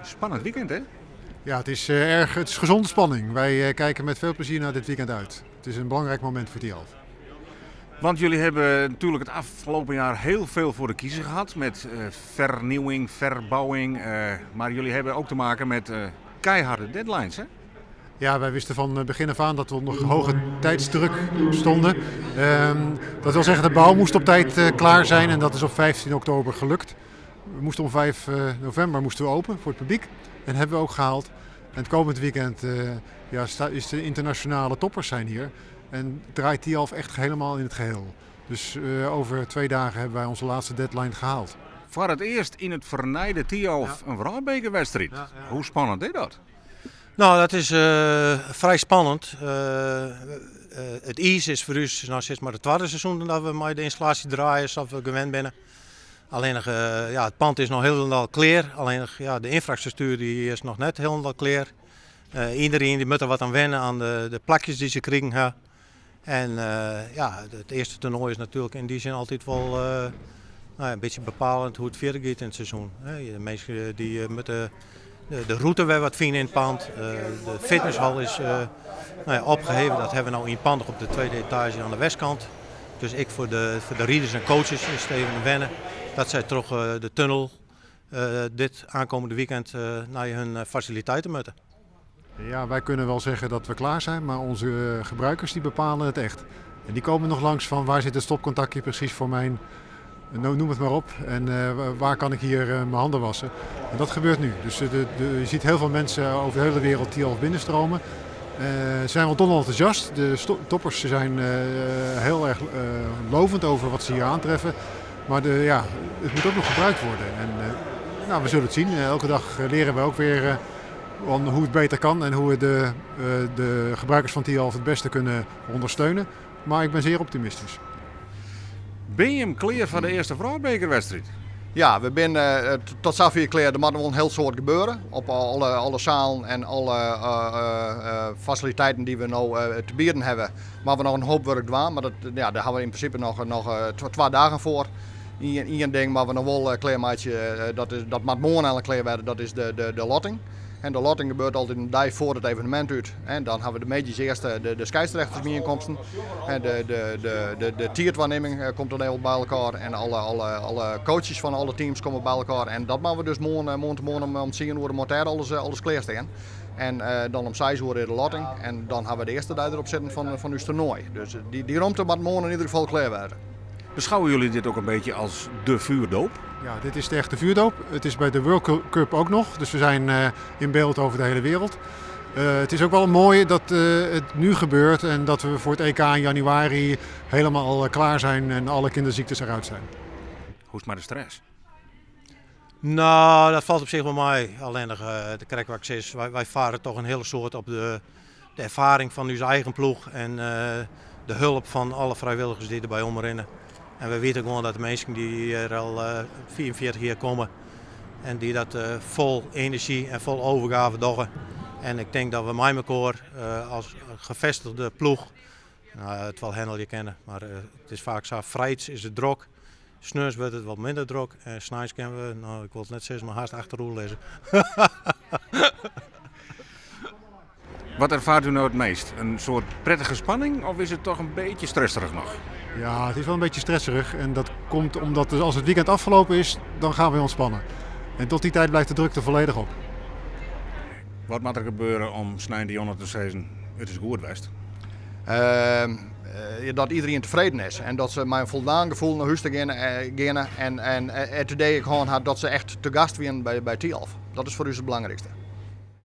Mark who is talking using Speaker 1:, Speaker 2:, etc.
Speaker 1: Spannend weekend, hè?
Speaker 2: Ja, het is, erg, het is gezonde spanning. Wij kijken met veel plezier naar dit weekend uit. Het is een belangrijk moment voor Thialf.
Speaker 1: Want jullie hebben natuurlijk het afgelopen jaar heel veel voor de kiezer gehad met vernieuwing, verbouwing. Maar jullie hebben ook te maken met keiharde deadlines, hè?
Speaker 2: Ja, wij wisten van begin af aan dat we onder hoge tijdsdruk stonden. Dat wil zeggen, de bouw moest op tijd klaar zijn en dat is op 15 oktober gelukt. We moesten om 5 november moesten we open voor het publiek en hebben we ook gehaald. En het komend weekend ja, is de internationale toppers zijn hier en draait Thialf echt helemaal in het geheel. Dus over 2 dagen hebben wij onze laatste deadline gehaald.
Speaker 1: Voor het eerst in het vernijde Thialf een wrâldbekerwedstrijd. Hoe spannend is dat?
Speaker 3: Nou, dat is frij spannend. It iis is foar ús no sis mar it twadde seizoen dat we mei de ynstallaasje draaie, sa't we gewend binne. Allinnich, ja, it pand is noch hielendal klear. Allinnich, ja, de ynfrastruktuer dy is noch net hielendal klear. Iedereen dy moat der wat oan wenne oan de plakjes dy't se krigen ha. En ja, it earste toernoai is natuerlik yn dy sin altyd wol nou ja, in bytsje bepalend hoe't it fierder giet yn it seizoen. De minsken dy moatte de rûte wer wat fine yn it pand. De fitnesshal is nou ja, opgeheven. Dat hawwe we no ynpandich op de tweede etaazje oan de westkant. Dus ek foar de riders en coaches is it even wenne dat sy troch de tunnel dit aankomende weekend nei hun fasiliteiten moatte.
Speaker 2: Ja, wij kunnen wel zeggen dat we klaar zijn, maar onze gebruikers die bepalen het echt. En die komen nog langs van waar zit het stopcontactje precies voor mijn, noem het maar op, en waar kan ik hier mijn handen wassen. En dat gebeurt nu. Dus je ziet heel veel mensen over de hele wereld Thialf binnenstromen. Ze zijn wel dol enthousiast. De toppers zijn heel erg lovend over wat ze hier aantreffen. Maar ja, het moet ook nog gebruikt worden. En nou, we zullen het zien. Elke dag leren we ook weer van hoe het beter kan en hoe we de gebruikers van Thialf het beste kunnen ondersteunen. Maar ik ben zeer optimistisch.
Speaker 1: Ben je hem klear foar de earste wrâldbekerwedstriid?
Speaker 4: Ja, we binne tot safier klear. Der moat noch wol in hiel soad gebeuren op alle sealen en alle fasiliteiten dy't we no te bieden hawwe. Moatte we noch in hoop wurk dwaan, mar ja, dêr hawwe we yn prinsipe noch 2 dagen foar. Ien ding moatte we noch wol klearmeitsje, dat moat moarn al klear wurde, dat is de lotting. En de lotting gebeurt altyd in dei foar it evenemint út. En dan hawwe we de middeis earst de skiedsrjochtersbyienkomsten. En de tiidwaarnimming komt dan even by elkoar. En alle coaches fan alle teams komme by elkoar. En dat moatte we dus moarntemoarn om 10 oere moat dêr alles klearstean. En dan om 6 oere is de lotting. En dan hawwe we de earste dei derop sitten fan ús toernoai. Dus dy romte moat moarn yn ieder gefal klear wêze.
Speaker 1: Beschouwen jullie dit ook een beetje als de vuurdoop?
Speaker 2: Ja, dit is de echte vuurdoop. Het is bij de World Cup ook nog, dus we zijn in beeld over de hele wereld. Het is ook wel mooi dat het nu gebeurt en dat we voor het EK in januari helemaal klaar zijn en alle kinderziektes eruit zijn.
Speaker 1: Hoe is het mei de stress?
Speaker 3: Nou, dat falt op sich wol mei. Allinnich de krekwaks is, wy farre toch in hiel soad op de erfaring fan ús eigen ploech en de help fan alle frijwilligers dy't derby omrinne. En we witte gewoan dat de minsken dy't hjir al 45 jier komme en dy't dat fol enerzjy en fol overgave dogge. En ik tink dat we mei mekoar as gefestigde ploech, nou, it wol hannelje kinne. Mar it is faak sa, frijds is it drok, sneons wurdt it wat minder drok en sneins kinne we, nou, ik wol it net sizze, mar hast achteroer lizze.
Speaker 1: Wat ervaart u nou het meest? Een soort prettige spanning of is het toch een beetje stresserig nog?
Speaker 2: Ja, het is wel een beetje stresserig. En dat komt omdat als het weekend afgelopen is, dan gaan we ontspannen. En tot die tijd blijft de drukte volledig op.
Speaker 1: Wat moet er gebeuren om sneintejûn te sizzen, it is goed west?
Speaker 4: Dat iedereen tefreden is en dat se mei in foldaan gefoel nei hûs te gean en it idee hân ha dat se echt te gast wiene by Thialf. Dat is foar ús it belangrykste.